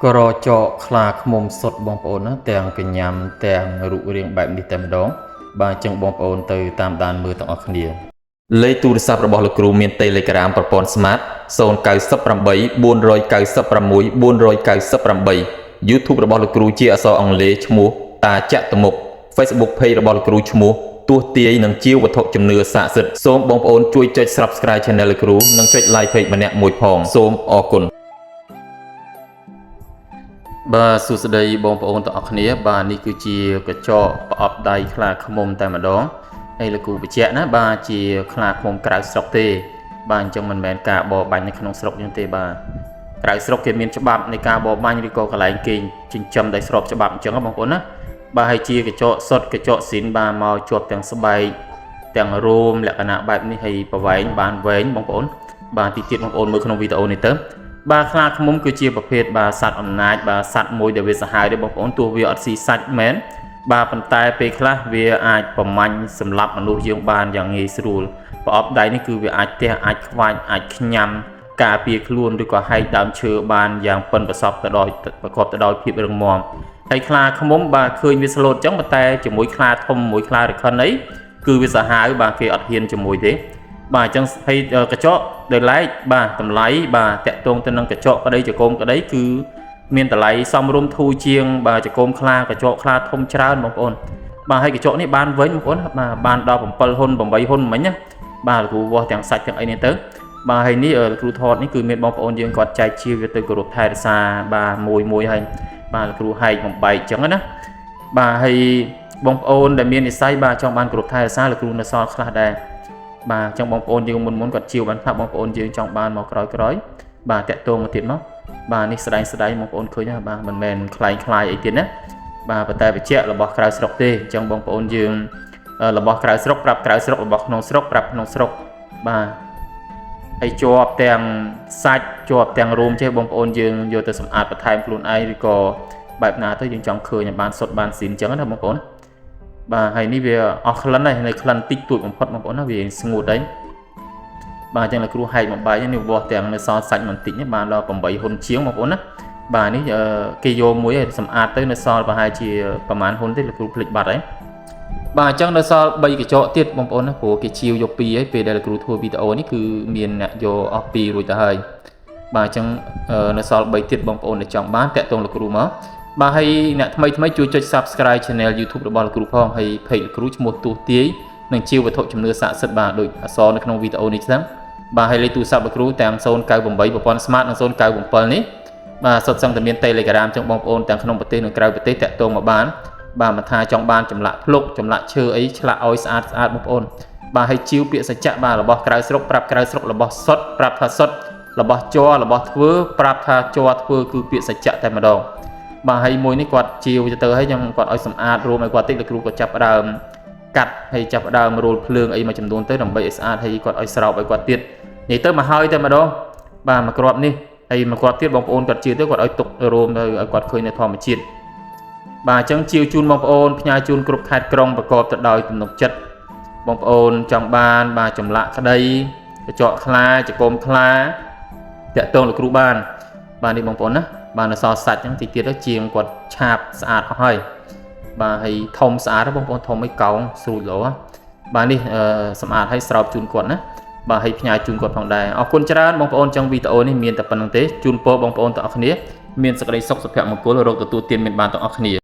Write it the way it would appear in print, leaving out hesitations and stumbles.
ក្រចកខ្លាឃ្មុំសុទ្ធបងប្អូនណាទាំងកញ្ញាំទាំងរូបរាងបែបនេះតែម្ដងបាទអញ្ចឹងបងប្អូនទៅតាមដានមើលទាំងអស់គ្នាលេខទូរស័ព្ទរបស់លោកគ្រូមាន Telegram ប្រព័ន្ធ Smart 098 496 498 YouTube របស់លោកគ្រូជាអក្សរអង់គ្លេសឈ្មោះតាចតុមុខ Facebook Page របស់លោកគ្រូឈ្មោះទស្សទាយនិងជាវត្ថុជំនឿស័ក្តិសិទ្ធិសូមបងប្អូនជួយចុច Subscribe Channel លោកគ្រូនិងចុច Like Page ម្នាក់មួយផងសូមអរគុណ បាទសួស្តីបងប្អូនទាំងអស់គ្នាបាទនេះគឺជាកញ្ចក់ប្រអប់ដៃខ្លាឃ្មុំតែម្ដងហើយលោកគ្រូបញ្ជាក់ណាបាទជាខ្លាឃ្មុំក្រៅស្រុកទេបាទអញ្ចឹងមិនមែនការបរបាញ់នៅក្នុងស្រុកយើងទេបាទក្រៅស្រុកគេមានច្បាប់នៃការបរបាញ់ឬក៏កន្លែងគេចិញ្ចឹមដោយស្របច្បាប់អញ្ចឹងណាបងប្អូនណាបាទហើយជាកញ្ចក់សុតកញ្ចក់ស៊ីនបាទមកជាប់ទាំងស្បែកទាំងរោមលក្ខណៈបែបនេះហើយប្រវែងបានវែងបងប្អូនបាទទីទៀតបងប្អូនមើលក្នុងវីដេអូនេះទៅ បាទខ្លាឃ្មុំគឺជាប្រភេទបាទសត្វអំណាចបាទសត្វមួយដែលវាសាហាវទេបងប្អូនទោះវាអត់ស៊ីសាច់មែនបាទប៉ុន្តែពេលខ្លះវាអាចប្រមាញ់សម្លាប់មនុស្សយើងបានយ៉ាងងាយស្រួលប្រអប់ដៃនេះគឺវាអាចទះអាចខ្វាច់អាចខ្ញាំការពារខ្លួនឬក៏ហែកដើមឈើបានយ៉ាងប៉ិនប្រសប់ទៅដោយប្រកបទៅដោយភាពរឹងមាំហើយខ្លាឃ្មុំបាទឃើញវាស្លូតចឹងប៉ុន្តែជាមួយខ្លាធំមួយខ្លារខិនអីគឺវាសាហាវបាទគេអត់ហ៊ានជាមួយទេ បាទអញ្ចឹងហើយកញ្ចក់ដោយឡែកបាទតម្លៃបាទតាក់ទងទៅនឹងកញ្ចក់ក្តីចកោមក្តីគឺមានតម្លៃសមរម្យធូរជាងបាទចកោមខ្លាកញ្ចក់ខ្លាធំច្រើនបងប្អូនបាទហើយកញ្ចក់នេះបានវិញបងប្អូនបាទបានដល់7ហ៊ុន8ហ៊ុនមិញណាបាទលោកគ្រូវាស់ទាំងសាច់ទាំងអីនេះទៅបាទហើយនេះលោកគ្រូថតនេះគឺមានបងប្អូនយើងគាត់ចែកជាវាទៅគោរពថែរក្សាបាទមួយមួយហើយបាទលោកគ្រូហែកបំបែកអញ្ចឹងណាបាទហើយបងប្អូនដែលមាននិស្ស័យបាទចង់បានគោរពថែរក្សាលោកគ្រូនៅសល់ខ្លះដែរ បាទអញ្ចឹងបងប្អូនយើងមុនមុនគាត់ជាវបានថាបងប្អូនយើងចង់បានមកក្រោយក្រោយបាទតាក់ទងមកទៀតមកបាទនេះស្ដែងស្ដែងបងប្អូនឃើញណាបាទមិនមែនคล้ายคล้ายអីទៀតណាបាទប៉ុន្តែបញ្ជាក់របស់ក្រៅស្រុកទេអញ្ចឹងបងប្អូនយើងរបស់ក្រៅស្រុកប្រាប់ក្រៅស្រុករបស់ក្នុងស្រុកប្រាប់ក្នុងស្រុកបាទហើយជាប់ទាំងសាច់ជាប់ទាំងរោមចេះបងប្អូនយើងយកទៅសម្អាតបន្ថែមខ្លួនឯងឬក៏បែបណាទៅយើងចង់ឃើញឲ្យបានសុទ្ធបានស៊ីនអញ្ចឹងណាបងប្អូន បាទហើយនេះវាអស់ក្លិនហើយនៅក្លិនតិចតួចបំផុតបងប្អូនណាវាស្ងួតហើយបាទអញ្ចឹងលោកគ្រូហែកបំបែកនេះវាស់ទាំងនៅសល់សាច់បន្តិចនេះបានដល់8ហ៊ុនជាងបងប្អូនណាបាទនេះគេយកមួយឲ្យសម្អាតទៅនៅសល់ប្រហែលជាប្រហែលហ៊ុនទេលោកគ្រូភ្លេចបាត់ហើយបាទអញ្ចឹងនៅសល់3កញ្ចក់ទៀតបងប្អូនណាព្រោះគេជាវយក2ហើយពេលដែលលោកគ្រូធ្វើវីដេអូនេះគឺមានអ្នកយកអស់2រួចទៅហើយបាទអញ្ចឹងនៅសល់3ទៀតបងប្អូនដែលចង់បានតាក់ទងលោកគ្រូមក បាទហើយអ្នកថ្មីថ្មីជួយចុច Subscribe Channel YouTube របស់លោកគ្រូផងហើយ Page លោកគ្រូឈ្មោះទស្សទាយនិងជាវត្ថុជំនឿស័ក្តិសិទ្ធិបាទដូចអក្សរនៅក្នុងវីដេអូនេះចឹងបាទហើយលេខទូរស័ព្ទលោកគ្រូទាំង098ប្រព័ន្ធ Smart និង097នេះបាទសុទ្ធសឹងតែមាន Telegram ចឹងបងប្អូនទាំងក្នុងប្រទេសនិងក្រៅប្រទេសតាក់ទងមកបានបាទមិនថាចង់បានចម្លាក់ភ្លុកចម្លាក់ឈើអីឆ្លាក់ឲ្យស្អាតស្អាតបងប្អូនបាទហើយជីវពាក្យសច្ចៈបាទរបស់ក្រៅស្រុកប្រាប់ក្រៅស្រុករបស់សុទ្ធប្រាប់ថាសុទ្ធរបស់ជ័ររបស់ធ្វើប្រាប់ថាជ័រធ្វើគឺពាក្យសច្ចៈតែម្ដង បាទហើយមួយនេះគាត់ជាវទៅហើយខ្ញុំគាត់ឲ្យសម្អាតរួមឲ្យគាត់តិចលោកគ្រូក៏ចាប់ផ្ដើមកាត់ហើយចាប់ផ្ដើមរោលភ្លើងអីមួយចំនួនទៅដើម្បីឲ្យស្អាតហើយគាត់ឲ្យស្រោបឲ្យគាត់ទៀតនិយាយទៅមកហើយតែម្ដងបាទមួយគ្រាប់នេះហើយមួយគ្រាប់ទៀតបងប្អូនគាត់ជាទៅគាត់ឲ្យទុករោមទៅឲ្យគាត់ឃើញនៅធម្មជាតិបាទអញ្ចឹងជាវជូនបងប្អូនផ្ញើជូនគ្រប់ខេត្តក្រុងប្រកបទៅដោយទំនុកចិត្តបងប្អូនចង់បានបាទចម្លាក់ក្តីកញ្ចក់ខ្លាចកុំខ្លាតាក់ទងលោកគ្រូបានបាទនេះបងប្អូនណាបាទនៅសល់សាច់ហ្នឹងតិចទៀតទៅជាងគាត់ឆាបស្អាតអស់ហើយបាទហើយធំស្អាតបងប្អូនធំឲ្យកោងស្រួចល្អបាទនេះសម្អាតឲ្យស្រោបជូនគាត់ណាបាទហើយផ្ញើជូនគាត់ផងដែរអរគុណច្រើនបងប្អូនចឹងវីដេអូនេះមានតែប៉ុណ្្នឹងទេជូនពរបងប្អូនទាំងអស់គ្នាមានសេចក្តីសុខសុភមង្គលរកទទួលទានមានបានទាំងអស់គ្នា។